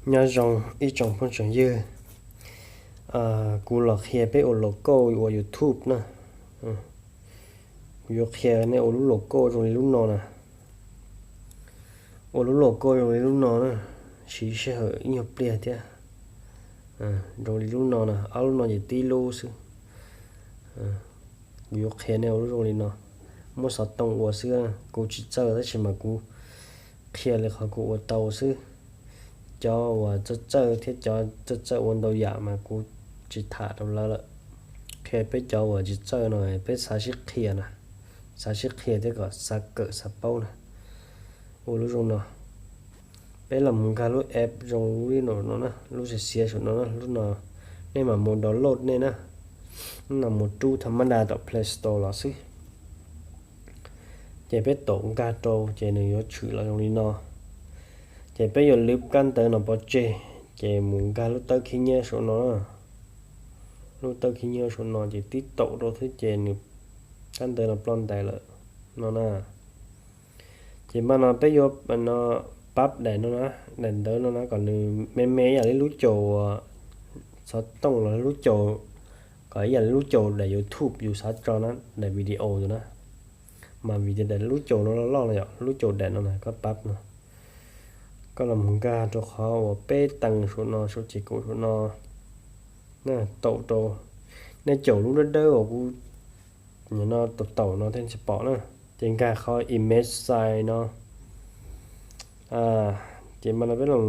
Nyob zoo ib tsoom phooj tsoom ywg, kuv los qhia peb ua logo ua YouTube na. Kuv yuav qhia nej ua lub logo zoo li lub no na. Ua lub logo zoo li lub no na, siv sij hawm ib nyuag pliag thiab. Zoo li lub no na, ob lub no ces tib lub xwb. Kuv yuav qhia nej ua lub zoo li no, muab xov tooj ua xwb, kuv tsis txawj tab sis mas kuv qhia li qhov kuv ua tau xwb. Cov uas txawj txawj thiab cov txawj txawj ua ntau yam mas kuv tsis tham rau lawv lawm. Qhia peb cov uas tsis txawj no peb xav sib qhia na, xav sib qhia thiab kom xav kawm xav paub na. Ua lub zoo no, peb los mus nkag lub app zoo li no no na, lub xiav xiav saum no na, lub no nej mam mus download nej na, no mus rub tha mab da tom Play Store los xwb. Ces peb taum nkag rau ces nws yuav tshwm los zoo li no. Ces peb yuav lwb kab ntawv no pov tseg, ces mus nkag lub tawb khib nyiab saum no, lub tawb khib nyiab saum no ces tib taum rau xwb ces nws, kab ntawv no ploj ntais lawm no na. Ces mas no peb yuav no pab daim no na, daim ntawv no na kom nws me me ib yam li lub caum xov tooj los lub caum, kom ib yam li lub caum daim YouTube yus xav tso na, daim video tus na. Mas vim tias daim lub caum no loj loj no yom, lub caum daim no na koj pab no, koj los mus nkag rau qhov uas peb tees saum no, saum ces kaum saum no, taum rau, nej caum lub dawb dawb uas kuv no taum taum no thiaj tsis pom na. Ces nkag qhov image size no. Ces mas no peb los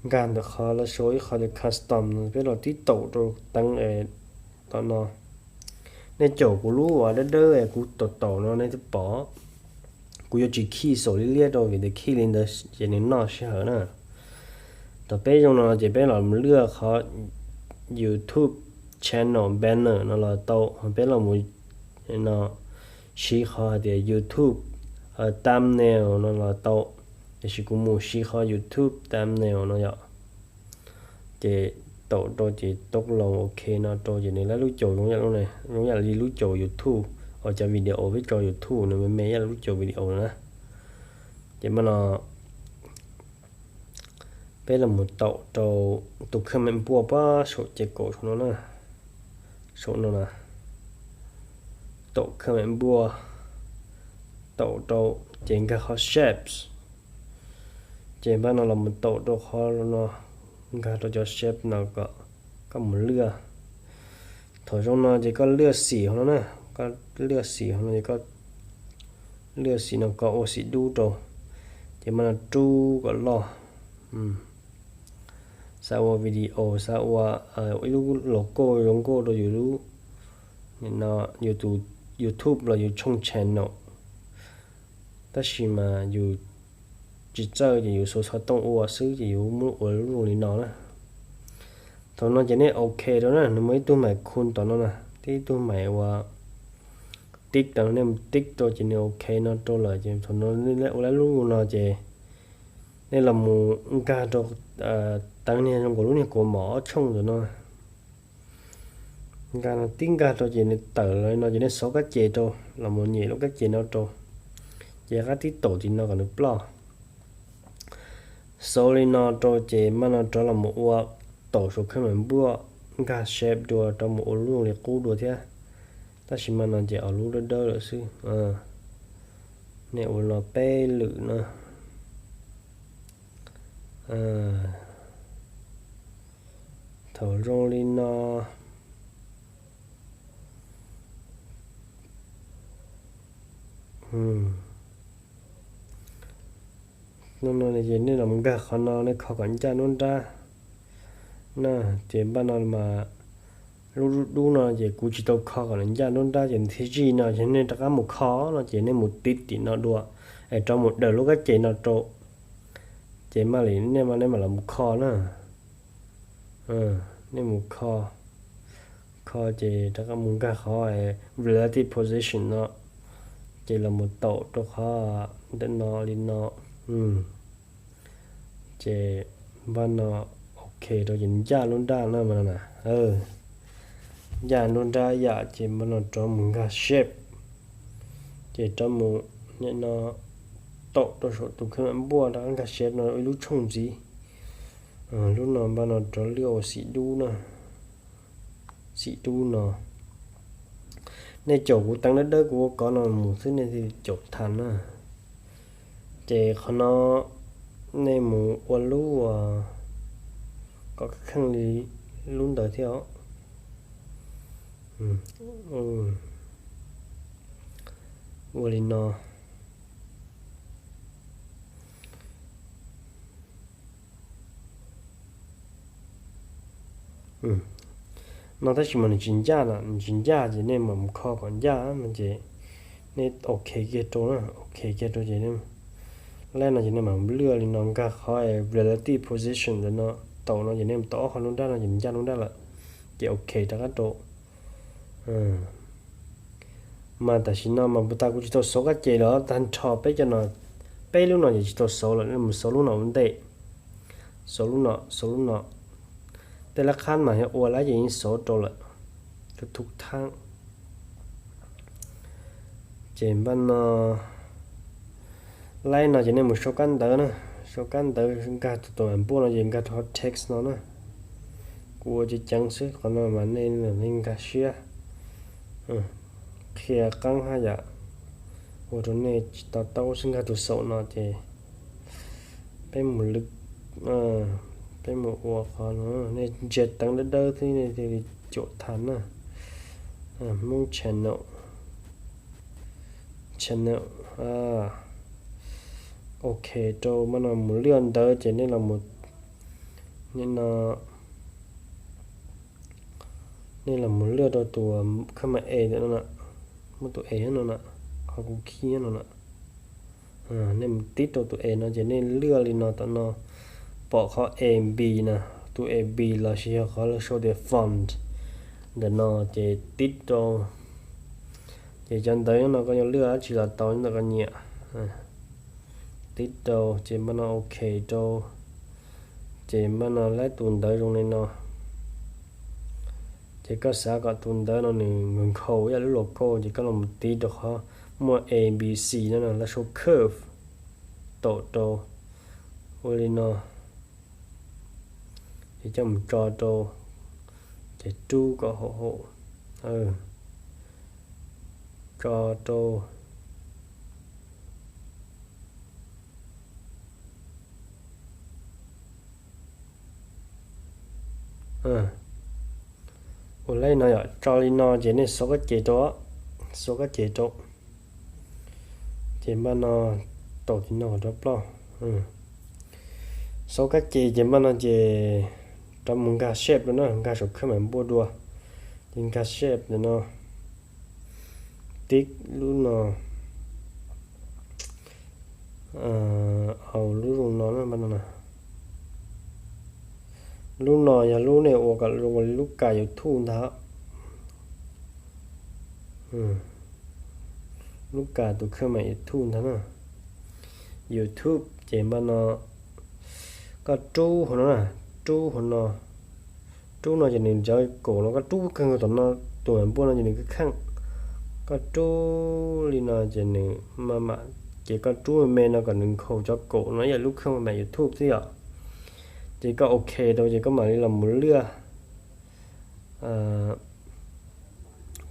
nkag ntawm qhov lawv sau ib qho tias custom no, peb los tib taum rau teeb tom no. Nej caum kuv lub uas dawb dawb es kuv taum taum no nej twb pom. Kuv yuav tsis khij xaus liab liab rau vim tias khij li ntawd ces nws noj sij hawm na. Thaum peb zoo no ces peb los mus lwaj qhov YouTube channel banner no los tau, peb los mus no siv qhov hais tias YouTube thumbnail no los tau. Tiam sis kuv mus siv qhov YouTube thumbnail no yom. Ces taum rau ces tau los ok no rau ces nws lab lub caum zoo yam li lub caum YouTube, uas cov video peb tso YouTube nws me me ib yam li lub caum video na. Ces mas no peb los mus taum rau tus khab me npuaj pab saum ces kaum saum no na, saum no na, taum khab me npuaj, taum rau ces nkag qhov shapes. Ces npaj no los mus taum rau qhov no, nkag rau cov shape no kom koj mus lwaj. Thaum zoo no ces koj lwaj xim hauv no na, koj lwaj xim hauv no ces koj lwaj xim no kom ua xim dub rau. Ces mas no rub kom loj. Xav ua video, xav ua ib lub logo zoo nkauj rau yus lub, no, yus tus YouTube los yus tshooj channel. Tab sis mas yus tsis txawj ces yus xuas xov tooj ua xwb ces yus muab ua lub zoo li no na. Thaum no ces nej ok rau na, nws muaj ib tug mais khu tom no na, tib tug mais uas tib tom no, nej mus tib rau ces nws ok no rau lawm ces thaum no nej ua lub no ces nej los mus nkag rau, teev niag zoo nkaus lub niag kuv mom ob tshooj ntawm no. Nkag no tib nkag rau ces nws tawm los no ces nej xov kab ces rau, los mus nyem lub kab ces no rau, ces qab tib taum tim no kom nws ploj. Xov li no rau ces mas no rov los mus ua, taum saum khab me npuaj, nkag shape dua rov mus ua lub zoo li qub dua thiab. Tab sis mas no ces ua lub dawb dawb lawm xwb. Nej ua no peb lwm na. Thaum zoo li no, no no ces nej los nkag qhov no nej kho kom ncaj nruab nrab na. Ces npaj no mas lub dub dub no ces kuv tsis tau kho kom nws ncaj nruab nrab ces nws thiaj zij no, ces nej rov qab mus kho no ces nej mus tib tim no dua, es rov mus daws lub kab ces no rau. Ces mam li nej, nej mam los mus kho na. Nej mus kho, kho ces rov qab mus nkag qhov relative position no, ces los mus taum rau qhov ntawm no li no. Ces npaj no ok rau ces ncaj lub nrab no mas no na. Ncaj lub nrab yam ces npaj no rov mus nkag shape, ces rov mus nim no taum rau saum tus khab me npuaj rov qab nkag shape no ib lub tshooj ntxiv. Lub no npaj no rov lwaj ua xim dub na, xim dub no. Nej caum kuv teev dawb dawb kuv ua kov no mus xwb nej thiaj caum tau na. Ces qhov no nej mus ua lub kom kheej li lub ntawd thiab os. Ua li no. No tab sis mas nws tsis ncaj na, nws tsis ncaj ces nej mam mus kho kom ncaj no ces nej ok kiag rau, ok kiag rau ces lawm no ces nej mam lwaj li no nkag qhov relative position ntawm no, tau no ces nej mus tau ob qhov lub nrab no ces nws ncaj lub nrab lawm, ces ok rov qab rau. Mas tam sim no mas puas tas kuv tsis tau xauv kab ces los tag nrho peb cov no, peb lub no ces tsis tau xauv lawm, nej mus xauv lub no ua ntej, xauv lub no, xauv lub no. Tej lab qhab mas yog ua lawm ces yeej xauv rau lawm, tus thub thab. Ces npaj no, laib no ces nej mus sau kab ntawv na, sau kab ntawv nkag tus tus npuaj no ces nkag rau qhov text no na. Kuv ua ceev ceev xwb, qhov no mas nej nkag siab qhia qeeb haj yam, ua rau nej tsis to taub xwb, nkag tus xaum no ces peb mus lwm, peb mus ua qhov no, nej ntsia teev dawb dawb xwb nej thiaj li caum tau na. Hmoob channel, channel, ok rau npaj no mus lwaj ntawv ces nej los, nej no, nej los mus lwaj rau tus khab mas e ntawm no na, muab tus e no na, qhov kuv khij no na. Nej mus tib rau tus e no ces nej lwaj li no tom no, pom qhov A B na, tus A B los sis yog qhov lawv sau tias font ntawm no ces tib rau. Ces cov ntawv nyob no koj yuav lwaj dab tsi los tau nyob ntawm koj nyiam. Tib rau ces npaj no ok rau, ces npaj no laib tus ntawv zoo li no. Ces koj xav kom tus ntawv no nws nkhaus ib yam lub logo ces koj los mus tiv rau qhov muaj A B C no no, lawv sau curve, taum rau ua li no. Ces coj mus tso rau, ces rub kom haum haum, tso rau. Ua li no yom, tso li no ces nej xauv kab ces rau, xauv kab ces rau. Ces npaj no, taum tim no rov ploj. Xauv kab ces ces npaj no ces rov mus nkag shape dua na, nkag saum khab mas npuaj dua. Ces nkag shape ntawm no, tib lub no, au lub zoo no na, npaj no na. Lub no yog lub nej ua kom zoo li lub kas YouTube ntag. Lub kas tus khab mas YouTube ntag na. YouTube ces npaj no, koj rub hauv no na, rub hauv no, rub no ces nws ntsawv kaum no, koj rub kawg nkaus tom no, tus npuaj no ces nws kheej kheej. Koj rub li no ces nws maj mam, ces koj rub me me no kom nws nkhaus cov kaum no ib yam lub khab mas YouTube xwb yom. Ces koj ok rau ces koj mam li los mus lwaj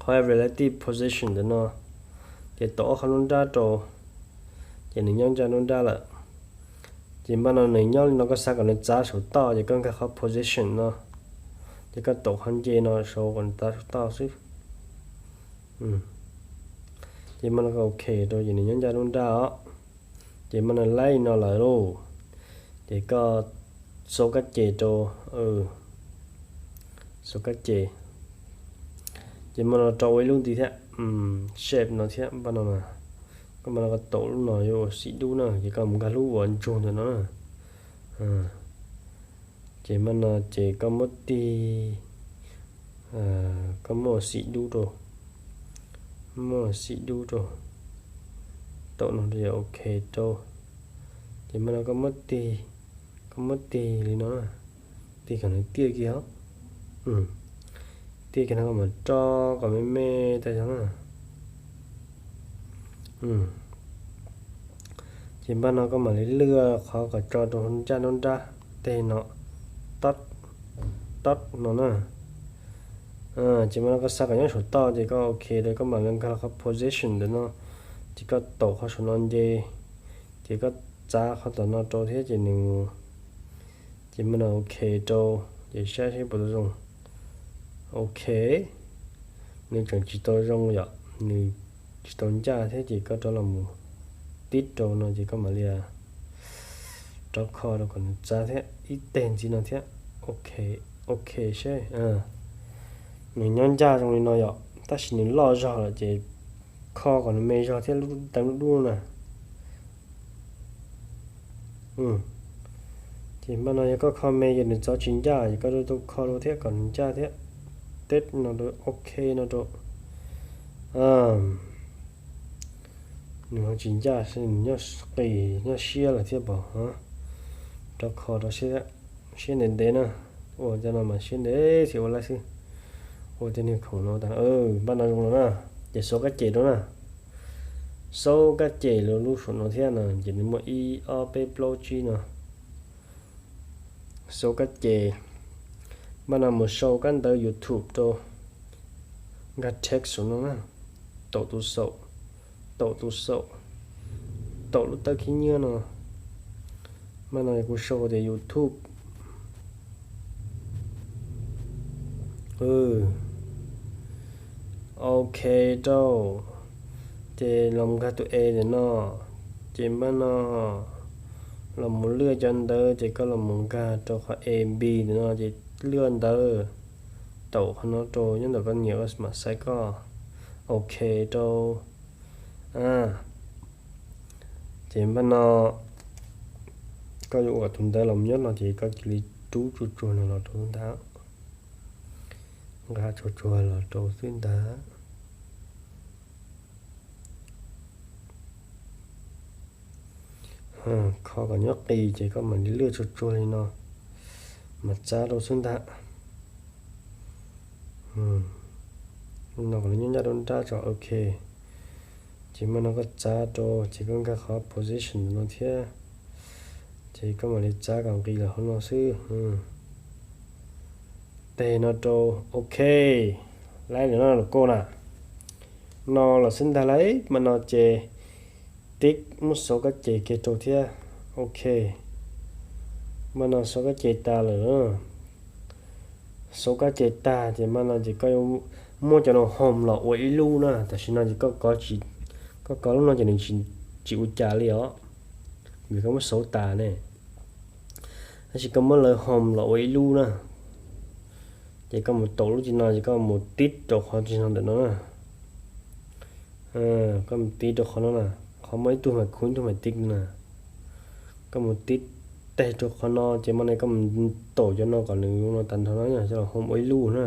qhov relative position ntawm no, ces taum ob qhov lub nrab rau, ces nws nyob ntsaj lub nrab lawm. Ces npaj no nws nyob li no, koj xav kom nws txav saum toj ces koj nkag qhov position no, ces koj taum qhov nce no saud kom nws txav saum toj xwb. Ces npaj no koj ok rau ces nws nyob ntsaj lub nrab os. Ces npaj no laib li no lawm lauj, ces koj xauv kab ces rau, xauv kab ces. Ces npaj no rau ua ib lub nti thiab, shape no thiab npaj no. Koj npaj no koj taum lub no yuav ua xim dub na, ces koj mus nkag lub uas ntsug ntawm no na. Ces npaj no ces koj muab tig, koj muab ua xim dub rau, muab ua xim dub rau, taum no rau ok rau. Ces npaj no koj muab tig, koj muab tig li no, tig kom nws tiaj kiag os. Tiaj kiag no koj mam tso kom me me tas zog na. Ces npaj no koj mam li lwaj qhov kom tso rau ntsaj nruab nrab tej no. Tod, tod no na. Ces mas no koj xa kom nyob saum toj ces koj ok rau, koj mam li nkag los qhov position ntawm no, ces koj taum qhov saum no nce, ces koj txav qhov tom no rau thiab ces nws, ces mas no ok rau, ces saib seb puas tau zoo. Ok, nws tseem tsis tau zoo yom, nws tsis tau ncaj thiab ces koj rov los mus tib rau no ces koj mam li rov kho rau kom nws txav thiab ib teg ntxiv no thiab. Ok, ok seb. Nws nyob ncaj zoo li no yom, tab sis nws loj zog lawm ces kho kom nws me zog thiab lub teeb lub dub na. Ces mas no yog koj kho me ces nws txav tsis ncaj, ces koj rov tau kho rau thiab kom nws ncaj thiab. Teb no rau, ok no rau. Nws ho tsis ncaj, nws nyob qis nyob siab lawm thiab pom. Rov kho rau siab ntev ntev na. Ua cov no mas siab ntev thiab ua lawm xwb. Ua tej niag khoom no tas, npaj no zoo no na. Ces xauv kab ces rau na. Xauv kab ces rau lub saum no thiab no ces nws muaj ib ob peb plaub tsib no. Xauv kab ces, npaj no mus sau kab ntawv YouTube rau, nkag text saum no na, taum tus xaum, taum tus xaum, taum lub tawb khib nyiab no. Npaj no kuv sau tias YouTube. Ok rau, ces los nkag tus e ntawm no, ces npaj no los mus lwaj cov ntawv ces koj los mus nkag rau qhov A B ntawm no ces lwaj ntawv, taum qhov no rau nyob ntawm koj niam mam xaiv koj. Ok rau. Ces npaj no koj yuav ua tus ntawv los nyob no ces koj cia li rub tsuag tsuag no los rau xwb ntag. Nqa tsuag tsuag los rau xwb ntag. Kho kom nyob qis ces koj mam li lwaj tsuag tsuag li no, mas txav rau xwb ntag. No kom nws nyob ncaj rau nrab tso, ok. Ces mas no koj txav rau ces koj nkag qhov position no thiab, ces koj mam li txav kom nqis los hauv no xwb. Teg no rau, ok. Laib lawm no los koj na. No los xwb ntag lauj, mas no ces tib muab xauv kab ces kiag rau thiab. Ok, mas no xauv kab ces tas lawm. Xauv kab ces tag ces mas no ces koj yuav muab cov no home los ua ib lub na. Tam sim no ces koj kov lub no ces nws tsis ua cas li os, vim koj muab xauv tas ne. Tab sis koj muab lawv home los ua ib lub na, ces koj mus taum lub tsis no ces koj mus tib rau qhov tsis no ntawm no na. Koj mus tib rau qhov no na, qhov muaj ib tug mas khu ib tug mas tib na. Koj mus tib teg rau qhov no ces mas ne koj mus taum cov no kom nws no tag nrho no coj los home ua ib lub na.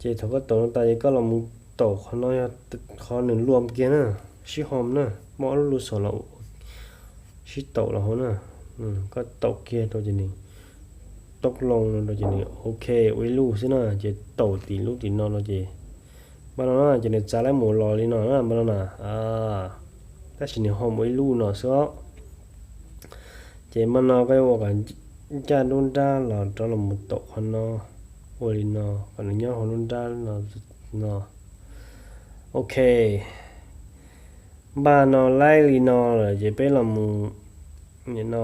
Ces thaum koj taum no tas ces koj los mus taum qhov no, yog qhov nws luam kiag na, sib home na, muaj ob lub lus xom los sib taum los hauv na. Koj taum kiag rau ces nws toob loo no rau ces nws ok ua ib lub xwb na, ces taum tim lub tim no no ces npaj no na ces nws txav laib mus los li no na npaj no na. Tab sis nws home ua ib lub no xwb os. Ces mas no koj yuav ua kom ncaj nruab nrab los rov los mus taum qhov no, ua li no kom nws nyob hauv nruab nrab no. Ok, npaj no laib li no lawm ces peb los mus no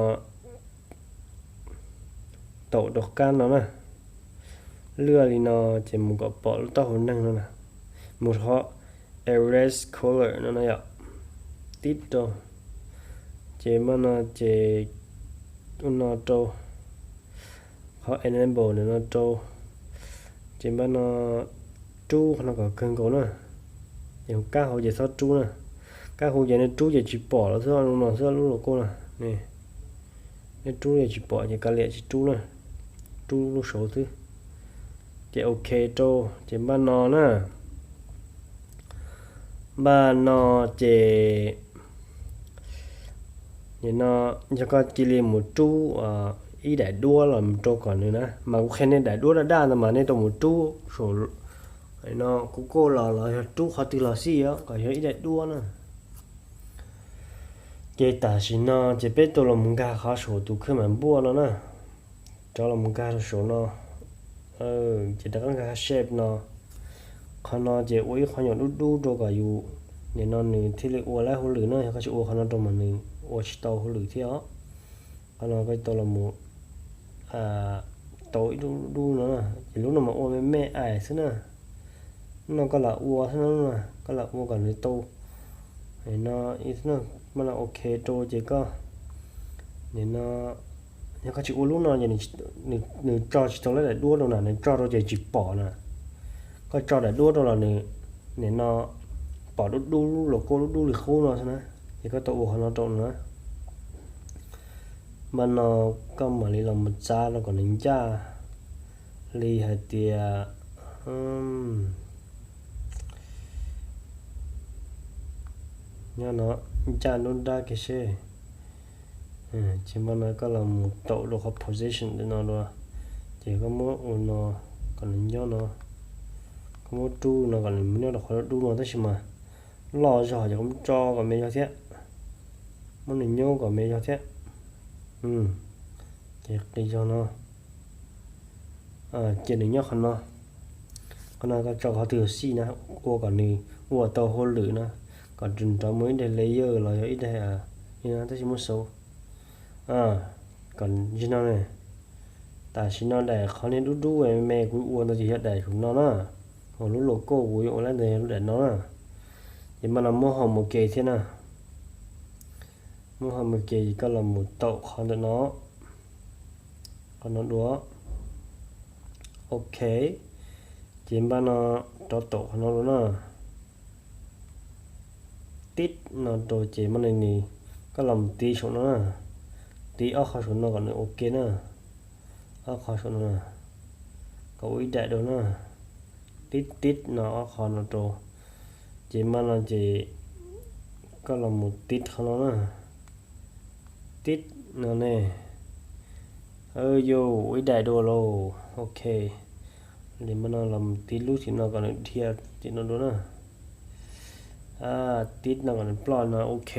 taum rau kab no na. Lwaj li no ces mus kom pom lub taub hau neeg no na. Mus qhov erase color no na yom. Tib rau. Ces mas no ces ua no rau, qhov enable ntawm no rau. Ces mas no rub qhov no kom kawg nkaus na. Ces kab hauv ces txhob rub na. Kab hauv ces nej rub ces tsis pom los xwb, no xwb lub logo na. Nej rub ces tsis pom ces kav liam tsis rub na. Rub lub saud xwb. Ces ok rau ces npaj no na. Npaj no ces no yog koj cia li mus rub ib daim duab los rau kom nws na, mas kuv qhia nej daim duab daj daj ntawd mas nej tau mus rub saum no kuv koj los los yog rub qhov twg los xij os, kom yog ib daim duab na. Ces tam sim no ces peb tau los mus nkag qhov saum tus khwj mam npuaj no na. Rov los mus nkag rau saum no, ces rov qab nkag shape no. Qhov no ces ua ib qho nyuam dub dub rau kom yus, nim no nws thiaj li ua lab hauj lwm na, yog koj tsis ua qhov no rau mas nws ua tsis tau hauj lwm thiab os. Qhov no koj tau los mus tau ib dub dub no, ces lub no mas ua me me ais xwb na. No koj lam ua xwb na, koj lam ua kom nws tau no, ib xwb na, mas no ok rau ces koj, nim no yog koj tsis ua lub no ces nws tso tsis tau lab daim duab rau na, nws tso rau ces tsis pom na. Koj tso daim duab rau los nws, nim no pom dub dub lub logo dub dub li qub no xwb na, ces koj tau ua qhov no rau na. Mas no koj mam li los mus txav rau kom nws ncaj li hais tias, nyob no ncaj nruab nrab kiag seb. Ces mas no koj los mus taum rau qhov position ntawm no dua, ces koj muab ua no kom nws nyob no, koj muab rub no kom nws mus nyob rau qhov dub no tab sis mas loj zog ces koj muab tso kom me zog thiab, muab nws nyob kom me zog thiab. Ces qis zog no, ces nws nyob qhov no. Qhov no koj tso qhov twg xij na, ua kom nws ua tau hauj lwm na, kom nrov mus ib daim layer los yog ib daig no tab sis muab xauv kom zig no ne. Tam sim no daim qhov niag dub dub me kuv ua ntawd ces yog daim saum no na, uas lub logo kuv yuav ua lab ntawd yog lub daim no na. Ces mas no muab hom mus ke thiab na, muab hom mus ke ces koj los mus taum qhov ntawm no, qhov no dua. Ok, ces npaj no rov taum qhov no dua na. Tib no rau ces mas no nws, koj los mus tiv saum no na, tiv ob qho saum no kom nws ok na, ob qho saum no kom ua ib daim dua na. Tib tib no ob qho no rau, ces mas no ces koj los mus tib qhov no na, tib no ne. Yus ua ib daim dua lauj, ok. Li mas no los mus tib lub tim no kom nws dhia tim no dua na. Tib no kom nws ploj no, ok.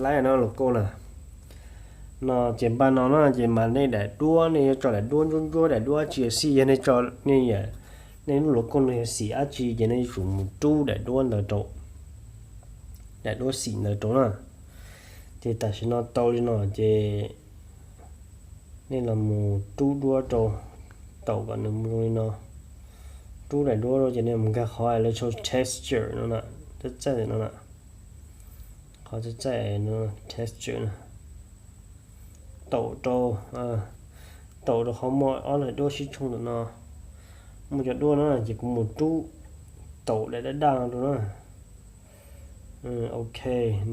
Laib no logo na. No ces npaj no na ces mas nej daim duab nej yuav tso daim duab ntsuab ntsuab daim duab tsi xij yog nej tso, nej, nej lub logo no yog xim dab tsi ces nej yuav tsum mus rub daim duab ntawd rau, daim duab xim ntawd rau na. Ces tam sim no tau li no ces nej los mus rub duab rau, taum kom nws mus zoo li no. Rub daim duab rau ces nej mus nkag qhov electro texture no na, txaij txaij no na, qhov txaij txaij no, texture na. Taum rau, taum rau qhov muaj ob daim duab sib tshooj ntawm no. Muaj cov duab no ces kuv mus rub, taum daim daj daj no rau na. Ok,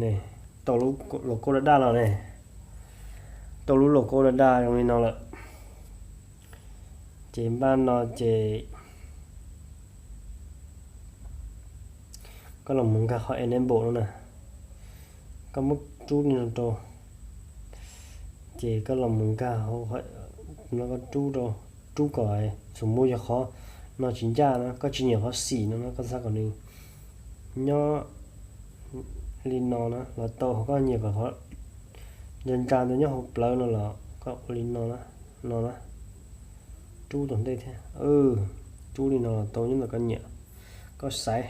ne, tau lub logo daj daj los ne, tau lub logo daj daj zoo li no lawm. Ces npaj no ces koj los mus nkag qhov enable no na, koj muab rub li no rau, ces koj los mus nkag hauv no, koj rub rau, rub kom, xum mus yog qhov no tsis ncaj na, koj tsis nyiam qhov xim no na, koj xav kom nws nyob li no na los tau, ho koj nyiam kom qhov ntsa ntsa ntawd nyob hauv plawv no los koj ua li no, no na, rub tom ntej thiab, rub li no los tau nyob ntawm koj nyiam, koj xaiv.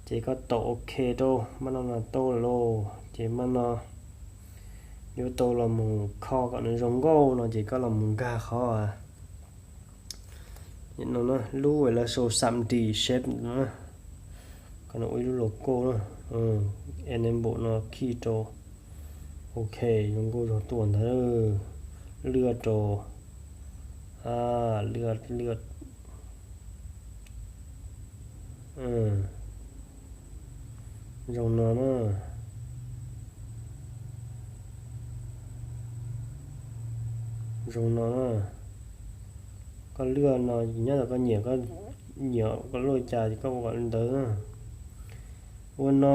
Ces koj taum ok rau, mas no los tau lawm lauj, ces mas no yuav tau los mus kho kom nws zoo nkauj no ces koj los mus nkag qhov no na, lub lawv sau xam D shape no na, kom nws ua ib lub logo na, enable no khij rau, ok, zoo nkauj zog tuaj ntag, lwaj rau, lwaj, lwaj, zoo no na, zoo no na, koj lwaj no nyob ntawm koj nyiam, koj nyiam koj lwaj cas ces koj ua kom li ntawd na. Ua no,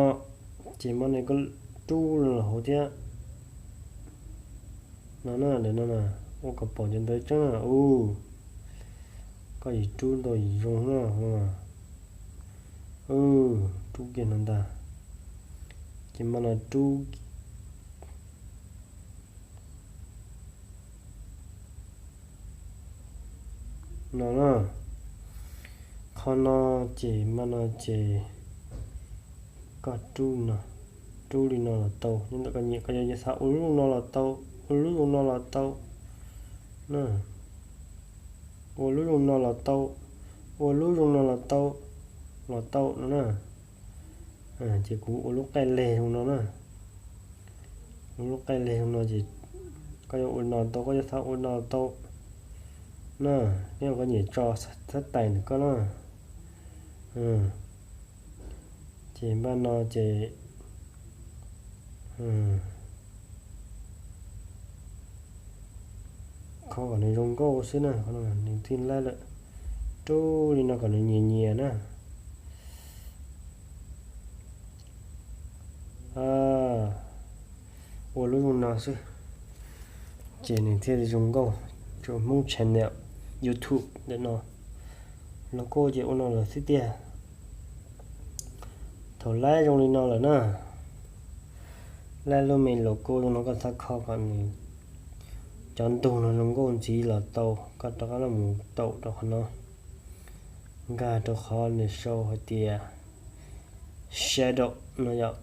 ces mas ne koj rub los hauv thiab. No na, ntawm no na, ua kom pom cov ntawd tseeb na, u, koj yim rub ntau yim zoo na, u, rub kiag no ntag. Ces mas no rub, No na, qhov no ces mas no ces koj rub no, rub li no los tau. Nyob ntawm koj nyiam koj yuav xav ua lub zoo no los tau, ua lub zoo no los tau na, ua lub zoo no los tau, ua lub zoo no los tau, los tau no na. Ces kuv ua lub qaij leg zoo no na, ua lub qaij leg zoo no ces koj yuav ua no tau, koj yuav xav ua no tau na, nyob koj nyiam tso xab tais ntawm koj na. Ces npaj no ces kho kom nws zoo nkauj xwb na, nws thiaj laib lawm. Rub li no kom nws nyias nyias na. Ua lub zoo no xwb ces nws thiaj zoo nkauj. Tsuas Hmoob channel YouTube ntawm no, logo ces ua no lawm xwb tiag. Thaum laib zoo li no lawm na, laib lub me logo zoo no koj txhob kho kom nws, cov ntug no zoo nkauj ntxiv los tau, koj rov qab los mus taum rau qhov no, nkag rau qhov nws sau hais tias shadow no yom,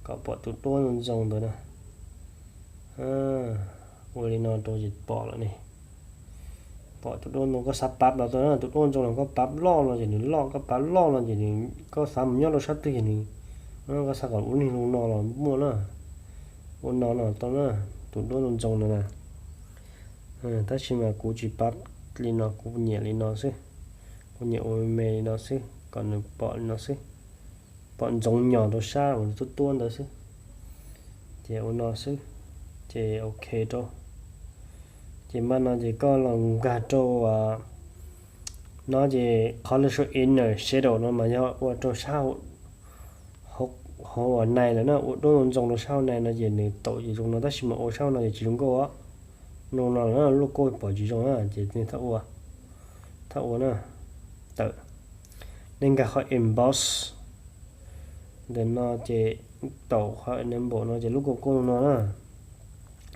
kom pom tus duab ntxoo ntxoo ntawd na. Ua li no rau ces pom lawm ne. Pom tus duab ntxoo, koj xav pab los tau na, tus duab ntxoo los koj pab loj no ces nws loj, koj pab loj no ces nws, koj xav mus nyob rau sab twg ces nws, koj xav kom ua neeg zoo no los muaj na. Ua no no tau na, tus duab ntxoo ntxoo no na. Tab sis mas kuv tsis pab li no, kuv nyiam li no xwb. Kuv nyiam ua me me li no xwb, kom nws pom li no xwb, pom ntxoov nyos rau sab uas tuab tuab ntawd xwb. Ces ua no xwb, ces ok rau. Ces npaj no ces koj los nkag rau no ces qhov lawv sau inner shadow no mas yog ua rau sab hauv uas nais lawm na, ua duab ntxoo rau sab hauv nais no ces nws taum ces zoo no, tab sis mas ua sab hauv no ces tsis zoo nkauj os. Zoo no lawm na, lub koj pom tsis zoo na ces nej txhob ua, txhob ua na. Tawm, nej nkag qhov emboss ntawm no ces taum qhov enamel no ces lub koj koj zoo no na.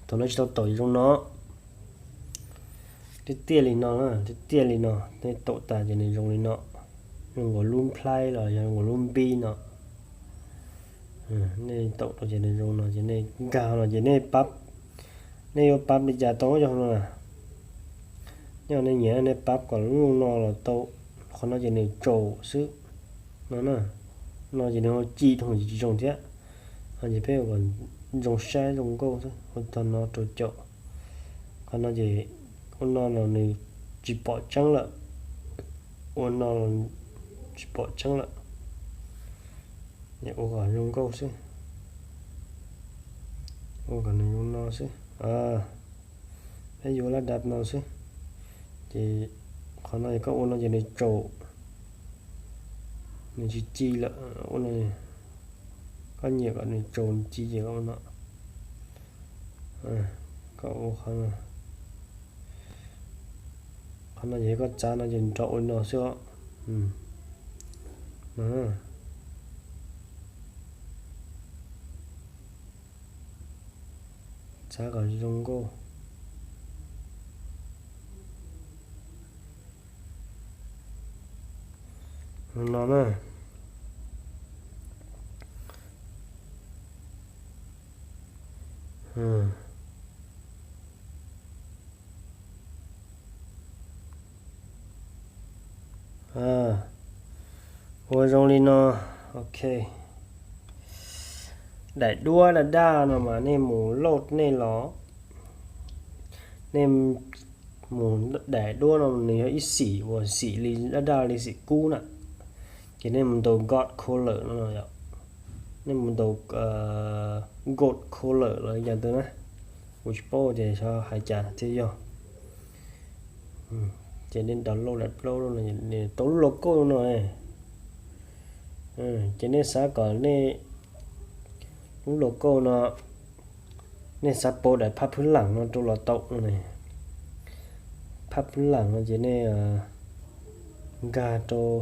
Thaum no tsis tau taum zoo no, tiaj tiaj li no, tiaj tiaj li no, nej taum tas ces nws zoo li no, zoo nkaus lub nplhaib los yog zoo nkaus lub npib no. Nej taum rau ces nws zoo no ces nej nkag no ces nej pab, nej yuav pab li cas tau yog no na. Nyob nej nyiam nej pab kom lub no los tau, qhov no ces nws tsaus xwb no na. No ces nws ho ci dhau ces tsis zoo thiab. Ces peb ua kom zoo saib zoo nkauj xwb, ua tog no rau caum. Qhov no ces ua no los nws tsis pom tseeb lawm, ua no los tsis pom tseeb lawm. Ua kom zoo nkauj xwb, ua kom nws zoo no xwb. Peb yuav lab dab no xwb. Ces qhov no koj ua no ces nws tsaus, nws tsis ci lawm. Ua no, koj nyiam kom nws tsaus nws ci ces koj ua no. Koj ua qhov no, qhov no ces koj txav no ces nrov ua no xwb os. Txav kom zoo nkauj no na. Ua zoo li no, ok. Daim duab daj daj no mas nej mus load nej los, nej mus, daim duab no nws yog ib xim uas xim li daj daj li xim kub na, ces nej mus ntaus gold color no, nej mus ntaus gold color los li cas ntawd na, kuv tsis paub tias xyov hais cas thiaj yog. Ces nej download daim plaub no, tau lub logo no, ces nej xav kom nej lub logo no, nej xav pauv daim phaj phwb lam no rau los tau no ne. Phaj phwb lam no ces nej nkag rau,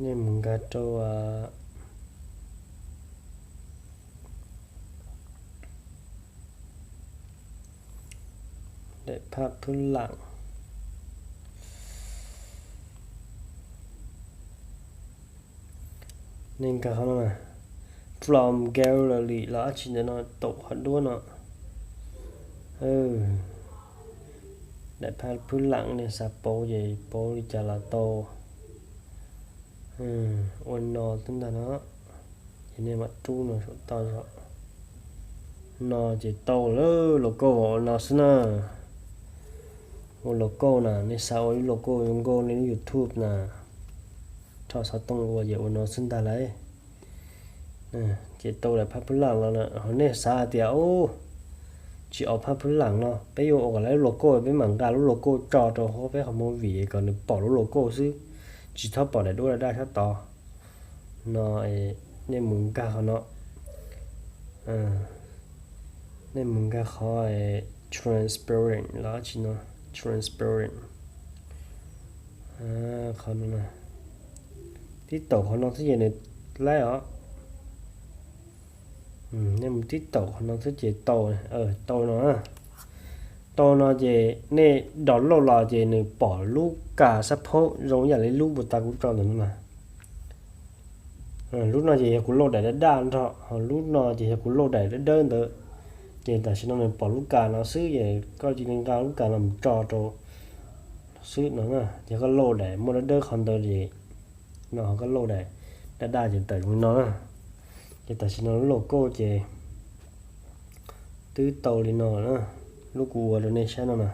nej mus nkag rau, Daim phaj phwb lam. Nej nkag qhov no, from gallery los dab tsi ntawm no, taum qhov duab no. Daim phaj phwb lam nej xav pauv ces pauv li cas los tau. Ua no xwb ntag no. Ces nej mam rub no saum toj zog. No ces tau lawm, logo ua no xwb na. Ua logo na, nej xav ua ib logo zoo nkauj nej lub YouTube na, rho xov tooj ua ces ua no xwb ntag lauj. Ces tau daim phaj phwb lam los lawm, ho nej xav hais tias, tsis au phaj phwb lam no, peb yuav ua kom lawv lub logo, peb mam nqa lub logo tso rau hauv peb qhov movie kom nws pom lub logo xwb, tsis txhob pom daim duab daj daj sab tod. No, nej mus nkag qhov no, nej mus nkag qhov transparent los dab tsi no, transparent. Qhov no, tib taum qhov no xwb ces nws laib os. Nej mus tib taum qhov no xwb ces tau, tau no. Tau no ces nej download los ces nws pom lub ka xab phaub zoo yam li lub puas tas kuv tso ntawm no na. Lub no ces yog kuv load daim daj daj nrog, ho lub no ces yog kuv load daim dawb dawb ntawd. Ces tam sim no nws pom lub ka no xwb ces koj cia li nqa lub ka no mus tso rau xwb no na. Ces koj load daim muaj dawb dawb qhov ntawd ces no, ho koj load daim daj daj ces tawm li no na. Ces tam sim no lub logo ces twb tau li no na. Lub kuv ua rau nej saib no na,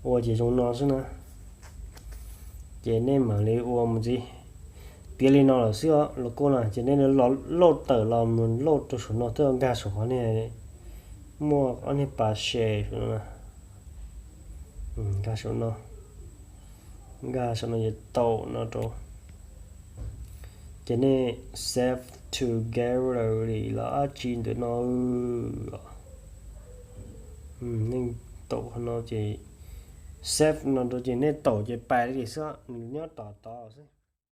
ua ces zoo no xwb na. Ces nej mam li ua mus ntxiv. Tiav li no lawm xwb os, logo no ces nej los load tawm los mus load rau saum no, twb nkag saum qhov nej muaj ob niag pas share saum no, nkag saum no, nkag saum no ces tau no rau. Ces nej save to gallery los dab tsi ntawm no. Nej taum qhov no ces save no rau ces nej taum ces pais li xwb, nws nyob tom tod xwb.